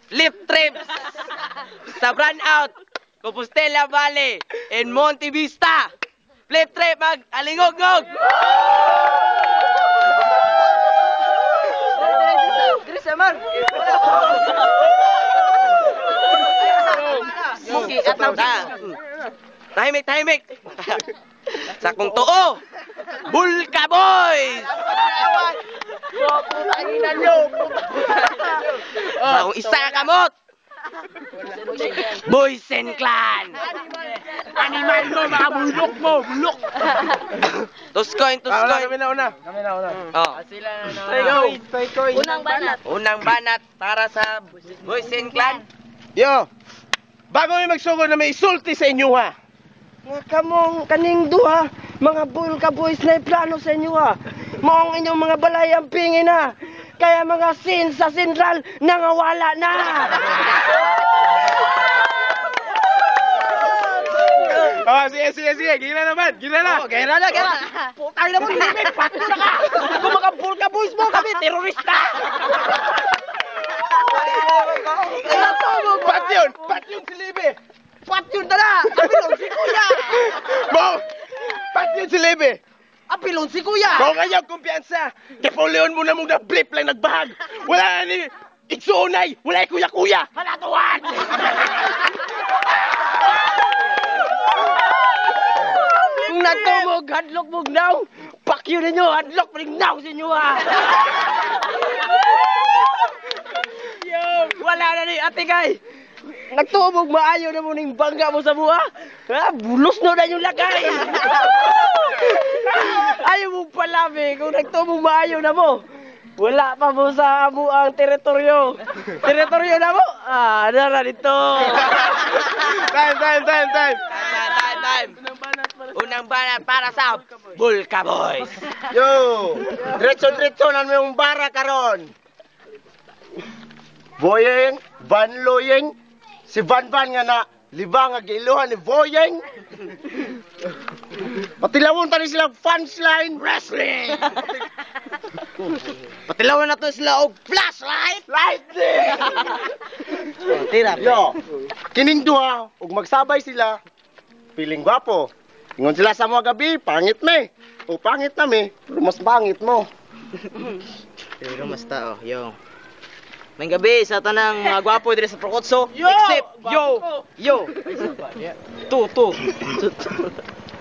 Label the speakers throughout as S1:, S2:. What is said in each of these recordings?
S1: Flip Trips sa Brownout, Compostela Valley, and Monte Vista. Flip Trip mag alingog-ngog!
S2: Muki at lang.
S1: Tahimik, tahimik! Sa kung tuo, Bulka Boys! Sa kung isa ka kamot, Boys and Clan!
S3: Animal mo, mga bulok mo, bulok.
S1: Tuskoin, tuskoin.
S3: Kami na una. Kami na una.
S1: Oh.
S3: Go.
S2: Unang banat.
S1: Unang banat para sa Boys and Clan.
S3: Yo. Bago mi magsugod na may isulti sa inyo ha.
S4: Nga kamong kaning duha, mga Bulka Boys na plano sa inyo ha. Maong inyong mga balay ang pingin ha. Kaya mga sin sa sentral nangawala na.
S3: Oh, sige, sige, sige. Gila naman, gila na.
S4: Oh, gera na, gera. Putang ina mo, limit, pato na ka. Kung mga Bulka Boys mo kami, terorista.
S3: Pat yun, pat yun si Libe.
S4: Pat yun tara. Apilon si kuya.
S3: Mo, pat yun si Libe.
S4: Apilon si kuya.
S3: Kung ayaw kumpiyansa, kay Leon mo na mong na-blip lang nagbahag. Wala na ni Igsuonay, wala kuya-kuya. Halatuan!
S4: Kung nagtumog, hadlok mo now. Pakyo ninyo, hadlok pa rin now sa inyo ha. Wala na ni ate kay. Nagtumog maayo na mo ning bangga mo sa buha. Ha, bulos no na yung lakay. Ayaw mo palabi kung nagtumog maayo na mo. Wala pa mo sa amo ang teritoryo. Teritoryo na mo? Ah, nara dito.
S3: Time, time, time, time.
S1: Time, time, time. Unang banat para sa Bulka Boys.
S5: Yo! Diretso-diretso na may bara karon. Boyeng, Van Loyeng, si Van Van nga na liba nga giiluhan ni Boyeng. Patilawon tani sila fans line.
S1: Wrestling! Patilawan na to sila og flashlight!
S5: Lightning!
S1: Tira.
S5: Yo, kining duha ug magsabay sila. Piling gwapo. Ingon sila sa mga gabi, pangit me. O pangit na me, pero mas pangit mo.
S2: Pero mas tao, yo. May gabi sa tanang mga gwapo diri sa Procotso, except yo, yo. Tu tu.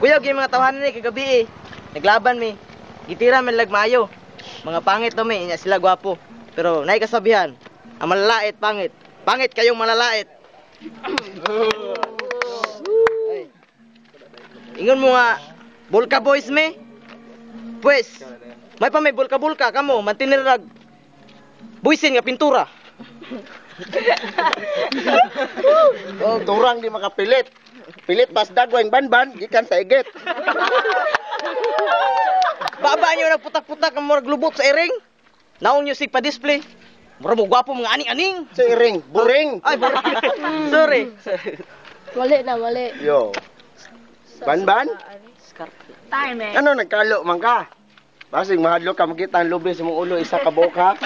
S2: Kuya, gyud mga tawanan ni kagabi eh. Naglaban mi. Gitira man lagmayo. Mga pangit to mi, inya sila gwapo. Pero naay kasabihan, ang malalait pangit. Pangit kayong malalait. Ay. Ingon mo nga, Bulka Boys mi. Pues, may pa may bulka-bulka kamo, mantinirag buisin nga pintura.
S5: Oh, turang di makapilit. Pilit pas dagwang banban gikan sa igit.
S2: Baba nyo nagputak-putak ang murag lubot sa iring. Naong nyo sig pa-display. Murag mo gwapo mga aning-aning.
S5: Sa iring, buring.
S2: Ay, buring. Sorry.
S6: Mali na, mali.
S5: Yo. Banban?
S6: Time eh.
S5: Ano nagkalo man ka? Basig mahadlok ka makita ang lubi sa mong ulo isa ka buok ha.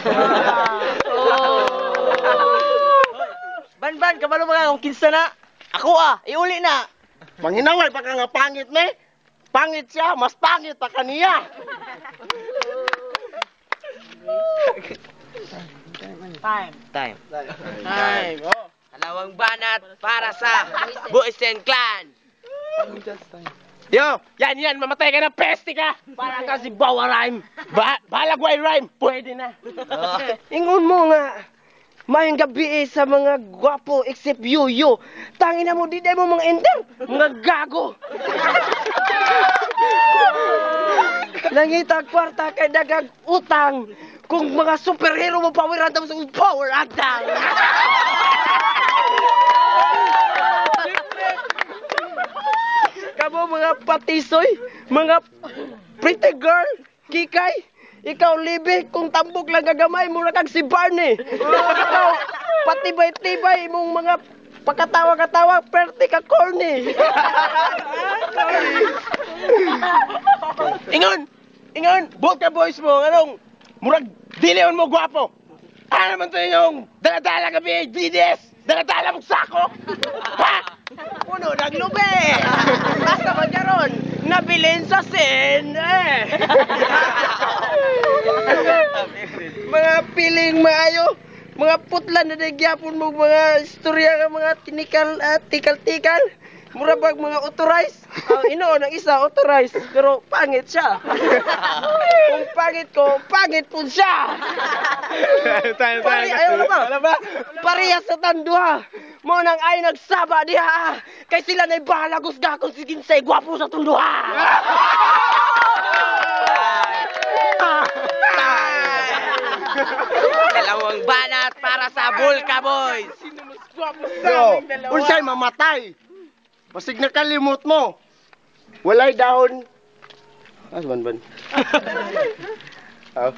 S2: Ban-ban, kabalo mga kung kinsa na. Ako ah, iuli na.
S5: Manghinaway pa ka nga pangit me. Pangit siya, mas pangit pa kaniya.
S2: Time.
S1: Time. Dalawang banat para sa Boys and Clan.
S3: Yo, yan, yan, mamatay ka na, peste ka!
S4: Para ka si Bawa Rhyme.
S3: Ba balag way rhyme, pwede na.
S4: Ingon mo nga, mayong gabi eh, sa mga gwapo except you, you. Tangina mo, di mo mga enter. Mga gago. Nangita kwarta kay dagag utang. Kung mga superhero mo power antang sa power antang. Kamo mga patisoy, mga pretty girl, kikay. Ikaw libe kung tambok lang gagamay mura kag si Barney. Ikaw patibay-tibay imong mga pakatawa-katawa perte ka corny.
S3: Ingon, ingon, Bulka Boys mo, anong, murag, dili mo gwapo. Ano naman to yung daladala gabi, BDS? Daladala mong sako? Ha?
S4: Puno ng lubi. Asa man karon? Nabilin sa sin eh. Mga piling maayo, mga putlan na nagyapon mo mga istorya nga mga tinikal at tikal-tikal. Mura bag mga authorized. Ang inoon ang isa authorized pero pangit siya. Kung pangit ko, pangit po siya.
S3: Tayo,
S4: Pare, ayaw na ba?
S3: Wala ba?
S4: Parehas sa tanduha. Mo nang ay nagsaba diha. Kay sila na'y bahala gusga kung sige say gwapo sa tunduha.
S1: Dalawang banat para sa Bulka Boys.
S5: Yo, unsay mamatay. Basig nakalimot mo. Walay dahon. Ah, ban ban. Ah.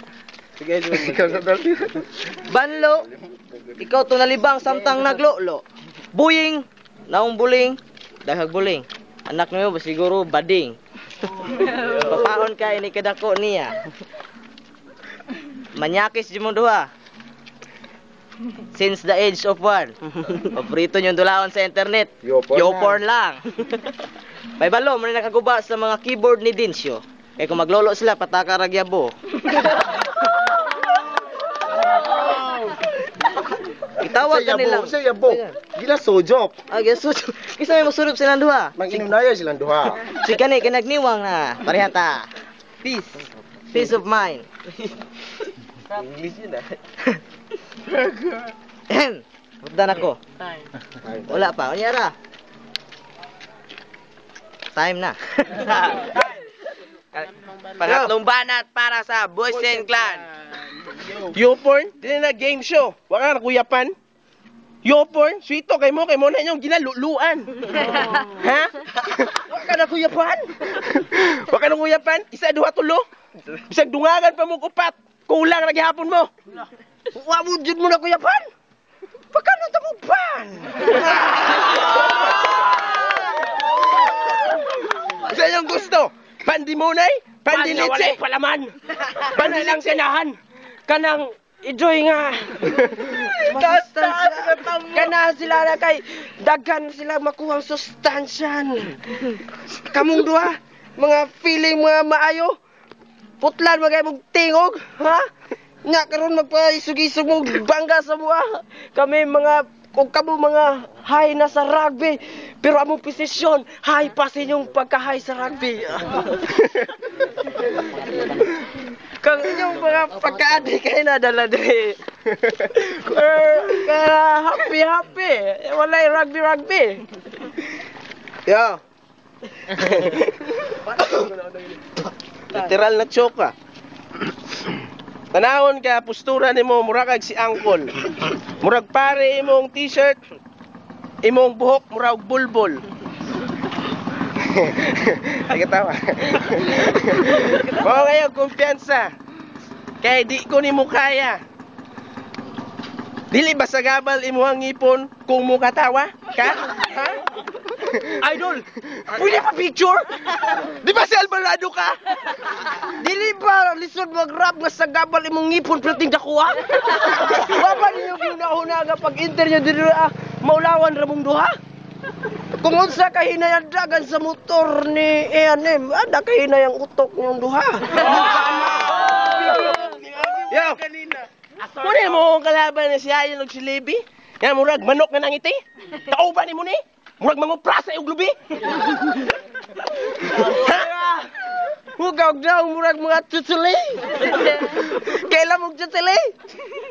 S4: Sige,
S5: Ikaw sa dali.
S2: Banlo, ikaw to nalibang samtang naglolo. Buying, naong buling, daghag buling. Anak niyo ba siguro bading. Papaon ka ini kadako niya. Manyakis di mo duha. Since the age of 1. Paborito niyong dulaon sa internet.
S5: Yoporn
S2: Yoporn lang. May balo mo na nakaguba sa mga keyboard ni Dinsyo. Kaya kung maglolo sila, pataka ragyabo. Itawag
S5: Sa
S2: ka nila.
S5: yabo, sa yabo. Gila sojop.
S2: Ah, gisus. Kisa may musulop silang duha.
S5: Manginunaya silang duha.
S2: Si kani kinagniwang na. Pareha ta. Peace. Peace of mind.
S4: English yun ah.
S2: Ahem. Hugdan ako. Wala pa. Unya ra. Time na.
S1: Pangatlong banat para sa Boys and Clan.
S3: Yoporn, dili na game show. Wala ka nakuyapan. Yoporn, sweeto kay mo na inyong ginaluluan. Ha?
S4: Wa ka na kuyapan.
S3: Wa ka nakuyapan? Isa, duha, tulo. Bisag dungagan pa mo upat. Kulang na gihapon mo.
S4: Wa mo jud mo na kuyapan. Pagkano ta mo pan?
S3: Sa inyong gusto. Pandimonay, pandilitse.
S4: palaman.
S3: Pandi lang
S4: Ganahan. Kanang enjoy nga.
S1: Taas-taas
S4: Ganahan sila na kay daghan sila makuhang sustansyan. Kamong duha, mga feeling mga maayo. Putlan magay mong tingog, ha? Nga karon magpaisog-isog mo bangga sa mua. Kami mga kung kamo mga high na sa rugby, pero among posisyon, high pa sa inyong pagka-high sa rugby. Kang inyong mga pagkaadi kayo nadala diri. Kaya happy happy. Walay rugby rugby.
S3: Yo. Literal na choka. Tanawon ka, postura nimo mura kag si angkol. Murag pare imong t-shirt, imong buhok murag bulbul. Ay katawa. Mao kayo kumpiyansa. Kay di ko nimo kaya. Dili ba sa gabal imuhang ngipon kung mukatawa ka? Ha?
S4: Idol, pwede pa picture?
S3: Di ba si Alvarado ka?
S4: Dili ba lisod mag-rap nga sa gabal imong ngipon perting dakuha? Wa ba ninyo gihuna-huna nga pag-enter nyo diri ah, maulawan ra mong duha? Kung unsa ka hinayandagan sa motor ni A&M, ada ka hinayang utok niyong duha.
S3: Yo. Muna mo akong kalaban na si Ayon og si Levi. Nga murag manok nga nangiti. Kauban nimo ni. Murag manguprasa og lubi. Ha?
S4: Hugaw daw murag mga tsutsuli. Kailan mong tsutsuli?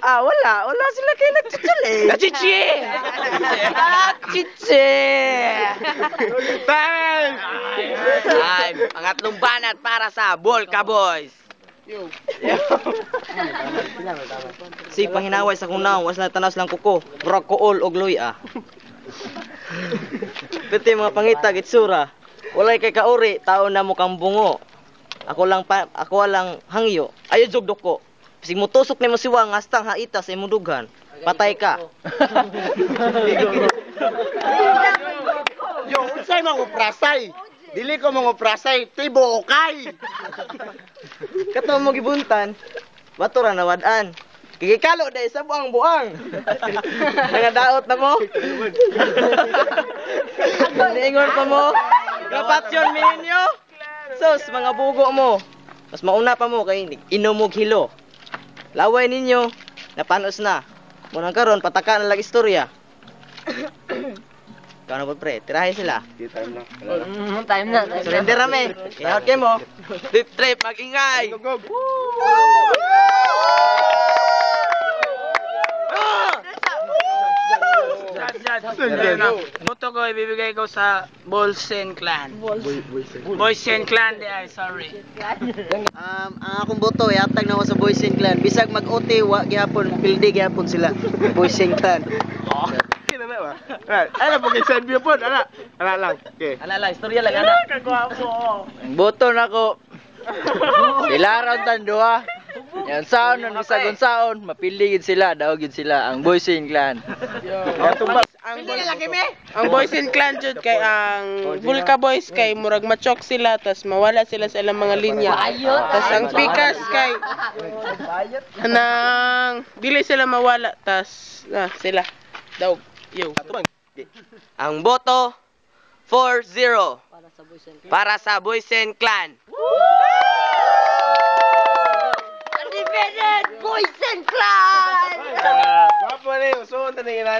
S4: Ah, wala. Wala sila kay nagtsutsuli.
S3: Nachichi!
S4: Ah, chichi!
S3: Time!
S1: Time. Pangatlong banat para sa Bulka Boys.
S2: Si panghinaway sa kunaw, was na tanaw silang kuko. Murag kuol og luya. Piti mga pangitag itsura. Walay kay kauri, tao na mukhang bungo. Ako lang pa, ako lang hangyo. Ayo jog doko. Bisig motusok nimo siwang hastang haita sa imong dughan. Patay ka.
S5: Yo, unsay manguprasay? Dili ko manguprasay, tibuokay.
S2: Kato mo gibuntan. Bato ra nawad-an. Kikikalo dahil sa buang-buang. Nangadaot na mo. Niingon pa mo. Kapatyon minyo. Sus, mga bugo mo. Mas mauna pa mo kay inom og hilo. Laway ninyo, napanos na. Munang karon pataka na lang istorya. Ikaw na po pre, tirahin sila.
S5: Time na.
S6: Time na. Time na.
S2: Surrender rame. Kaya okay mo.
S1: Flip trip, mag-ingay!
S5: Go, go.
S3: Boto ko ibibigay ko sa Bolsen Clan. Bolsen Clan, di ay, sorry.
S2: Ang akong boto ihatag na ako sa Boys and Clan. Bisag mag-OT wa gihapon, pildi gihapon sila. Boys and Clan.
S5: Right. Ano po kay send po, ana. Ana lang. Okay.
S2: Ana lang, istorya lang ana.
S4: Ang boto nako. Sila raw tanduha. Yan saon nun bisag unsaon, mapili gid sila, daog gid sila ang Boys in Clan.
S3: Ang Boys in Clan jud kay ang Vulca Boys kay murag machok sila tas mawala sila sa ilang mga linya. Tas ang Pikas kay nang dili sila mawala tas sila daw yo.
S1: Ang boto, 4-0. Para sa Boysen Clan.
S6: Undefeated Boys and Clan!
S5: Gwapo na yun. So, taningin.